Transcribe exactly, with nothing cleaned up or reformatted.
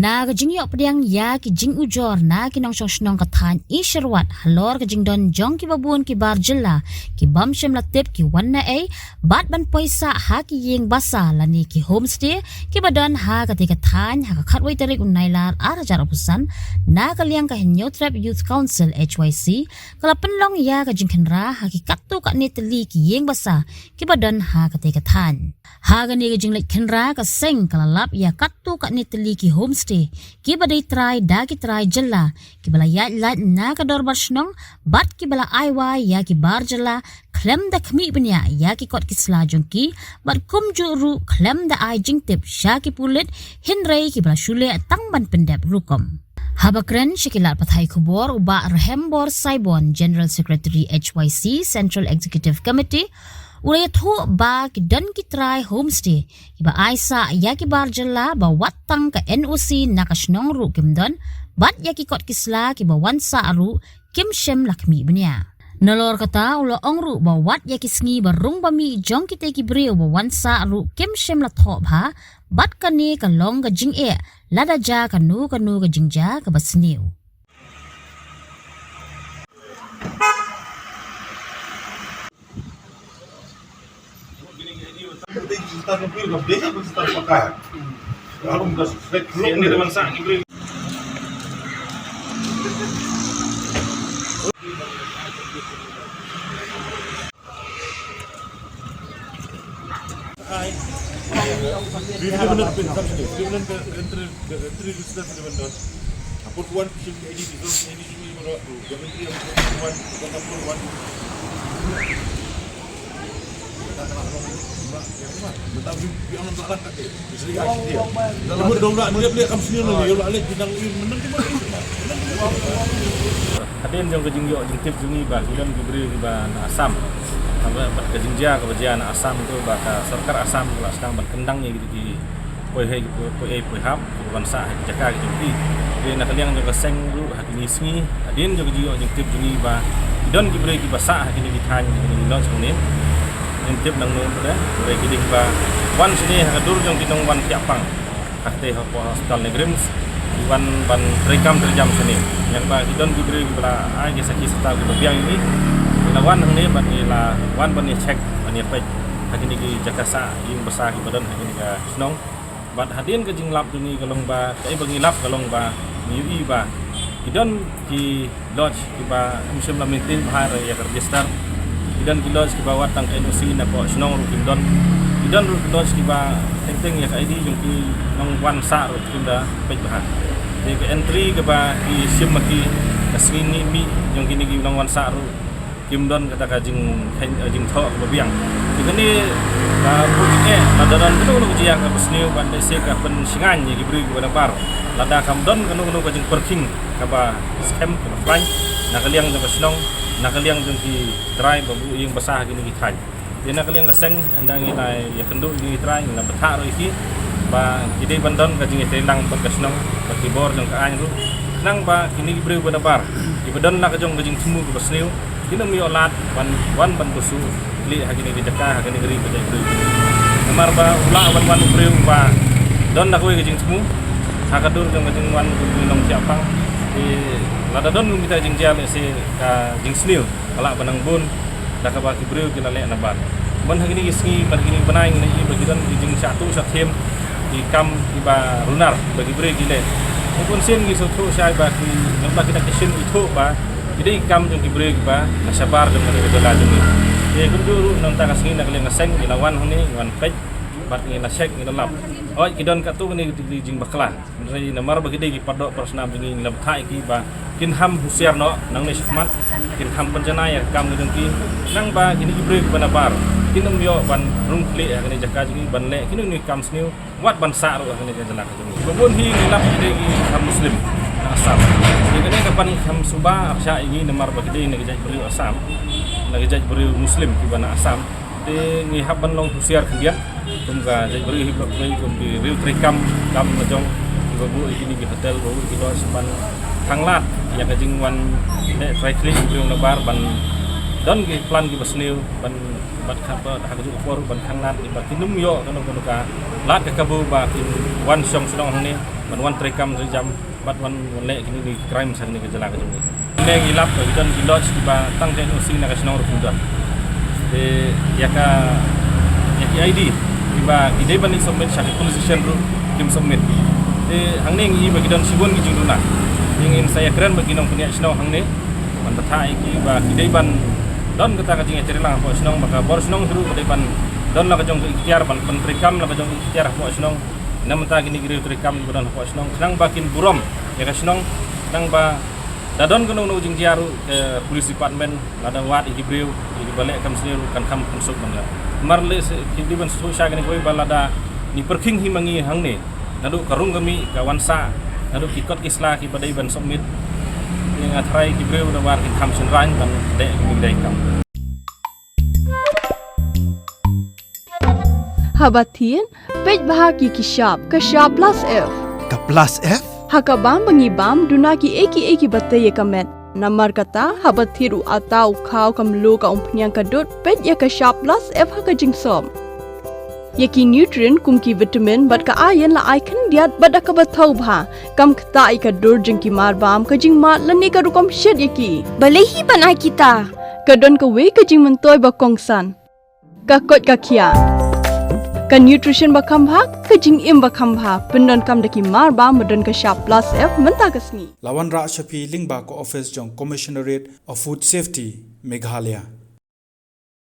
Na ka jingïoh pdiang ïa ki jingujor na ki nongshong shnong ka thaiñ Isherwat halor ka jingdon jong ki babun ki bar jylla ki bym shym la tip ki wan na ei bad ban poi sah ha ki ïing basa lane ki homestay ki ba don ha katei ka thaiñ ha ka khatwei tarik u Nailar ar hajar arphew san, na ka liang ka Hynñiewtrep Youth Council H Y C ka la pynlong ïa ka jingkhynra ha ki katto katne tylli ki ïing basa ki ba don ha katei ka thaiñ. Ha kane ka jingleit khynra ka seng ka la lap ïa katto katne tylli ki homestay ki ba dei trai da ki trai jylla ki ba la ïaid lait na ka dorbar shnong bad ki ba la ai wai ïa ki bar jylla khlem da khmih bniah ïa ki kot ki sla jong ki bad kumjuh ruh khlem da ai jingtip sha ki pulit, hynrei ki ba la shu leh tang ban pyndep rukom. Haba kren sha ki lad pathai khubor u Bah Rehembor Saibon, General Secretary H Y C Central Executive Committee, u la ïathuh ba ki don ki trai homestay ki ba ai sah ïa ki bar jylla ba wat tang ka N O C na ka shnong ruh kim don bad ïa ki kot ki sla ki ba wan sah ruh kim shym la khmih bniah. Nalor kata u la ong ruh ba wat ïa ki sngi ba rung ba mih jong kitei ki briew ba wan sah ruh kim shym la thoh bha bad kane ka long ka jingeh lada jia kano kano ka jingjia ka ba sniew. Hadien jong ka jingïoh jingtip jong ngi ba ki don ki briew ki ba na Assam. Haba bad ka jingjia ka ba jia na Assam tu ba ka sorkar Assam ka la sdang ban kyndang ïa ki, ki poi hei, ki poi, poi ei poi hap, ki ban sah ha ki jaka ki jong ki. Te na ka liang jong ka seng ruh ha kine ki sngi, hadien jong ka jingïoh jingtip jong ngi ba ki don ki briew ki ba sah ha kine ki thaiñ, ha kine ki lodge hangne. Ngim tip nangno phi de, hynrei ki dei ki ba wan shane ha ka dur jong ki nongwan thiah pang. Ha katei hapoh hospital NEIGRIHMS, ki wan ban trei kam trei jam shane. Ïa kaba ki don ki briew ki ba la ai ki sakhi sata ki ba biang ïa ngi, ki la wan hangne bad ki la wan ban ïa check, ban ïa peit ha kine ki jaka sah ïing basa ki ba don ha kine ka shnong. Bad hadien ka jinglap jong ngi ka long ba, kaei ba ngi lap ka long ba ngi ïohi ba ki don ki lodge ki ba ym shym la maintain bha ïa ka register. Ki don ki lodge ki ba wat tang ka N O C na ka shnong ruh kim don. Ki don ruh ki lodge ki ba teng teng ïa ka I D jong ki nongwan sah ruh kim da peit bha. Te ka entry ka ba ki shim ma ki ka sngi mih jong kine ki nongwan sah ruh kim don kata ka jing, jingthoh ka ba biang. Te kane ka project eh lada don kano kano ka jia ka ba sniew ban lehse ka pynshngaiñ ïa ki briew ki ba nabar. Lada kam don kano kano ka jingpyrkhing ka ba skhem ka ba khlaiñ na ka liang jong ka shnong, na ka liang jong ki trai ba buh ïing basa ha kine ki thaiñ. Te na ka liang ka seng ynda ngi la ïakynduh ïa ki trai ngi la bthah ruh ïa ki ba ki dei ban don ka jingïatreilang bad ka shnong bad ki bor jong ka aiñ ruh. Khnang ba kine ki briew ba nabar ki ba don la ka jong ka jingthmu ka ba sniew kin ym ïoh lad ban wan ban buh shuh khlieh ha kine ki jaka ha kine ki ri ba jaitbynriew. Namar ba u lah ban wan u briew ba don la kawei ka jingthmu ha ka dur jong ka jingwan u nongthiah pang. Te lada don kita jingjia lehse ka jingsniew ka lah ban nang bun da kaba ki briew ki la leh nabar. Ban ha kine ki sngi ban ha kine ki bnai ngi la ïohi ba ki don ki jingshah tuh shah thiem ki kam ki ba runar ba ki briew ki leh. Ngi bun sien ngi sngewthuh shai ba ki nangta kita ki shin ki thuh ba ki dei ki kam jong ki briew ki ba na shabar jong kane ka jylla jong ngi. Te kumjuh ruh nangta ka sngi na ka liang ka seng ngi la wan hangne ngi wan peit bad ngi la check ngi la lap. Hooid ki don katto katne ki jingbakla. Hynrei namar ba ki dei ki pardoh parsnam jong ngi ngi la bthah ïa ki ba kin ham husiar noh nangne shakhmat, kin ham pynjanai ïa ka kam ka jong ki. Khnang ba kine ki briew ki ba nabar kin ym ïoh ban rung khlieh ha kane ka jaka jong ngi ban leh kino kino ki kam sniew wat ban sah ruh ha kane ka jylla ka jong ngi. Ba bun hi ngi lap ki dei ki kham Muslim na Assam. Te kane ka pan kham suba arshah ïa ngi namar ba ki dei na ka jaitbynriew Assam, na ka jaitbynriew Muslim ki ba na Assam. Te ngi hap ban long husiar khyndiat kum ka jaitbynriew hi ba pynlong kum ki riew treikam, kam la jong ki ba buh ïa kine ki hotel, ba buh ïa ki lodge ban khanglad ïa ka jingwan leh trai khlieh ki briew nabar ban don ki plan ki ba sniew ban bad ka ba ha kajuh ka por ban khanglad ïa ba kin ym ïoh kano kano ka lad ka kabu ba kin wan shong shnong hangne. ban wan treikam jam bad wan wan leh kine ki crime sha kane ka jylla ka jong ngi. Ngi lap ba ki don ki lodge kiba tang ka N O C na ka shnong ruh kim don. Te ïa ka, ïa ki I D kiba ki dei ban submit sha ki police station ruh kim submit. Te hangne ngi i ba ki don shibun ki jingduna. Te ngin sa ïakren bad ki nongpynïaid shnong hangne ban batai ïa ki ba ki dei ban don kata ka jingïatreilang hapoh shnong, ba ka bor shnong ruh ka dei ban don la ka jong ka iktiar ban pyntreikam la ka jong ka iktiar hapoh shnong. Namar kine ki riew treikam kiba don hapoh shnong khnang ba kin burom ïa ka shnong, khnang ba da don kano kano jingjia ruh ka police department lada wad ïa ki briew ïa kiba leh kam sniew ruh kan kham pynsuk ban ïa. Mar leh se ki dei ban suk sha kane kawei ba lada ngi pyrkhing hi ma ngi hangne, naduh ka rung ka mih ka wan sah, naduh ki kot ki sla kiba dei ban submit, ïa nga tharai ki briew da war kin kham shynrang ban leh ki dei kam. Haba thied, peit bha ki ki shap, ka shap plus F. Ka plus F? Ha ka bam ba ngi bam, duna ki ei ki ei kiba tei ïa ka met. Namar kata, haba thied u ata u khaw ka mluh ka umphniang ka dud, peit ïa ka shap plus F ha ka jingsop. Ïa ki nutrient kum ki vitamin bad ka iron la ai khyndiat bad da kaba thaw bha. Kam ktah ïa ka dur jong ki mar bam, ka jingmad lane ka rukom shet ïa ki. Balei hi ban ai kita? Ka don kawei ka jingmyntoi ba kongsan. Ka koit ka khiah. Ka nutrition ba kham bha, ka jingim ba kham bha, pyndonkam da ki mar bam ba don ka shap plus F mynta ka sngi. La wanrah sha phi lyngba ka office jong Commissionerate of Food Safety, Meghalaya.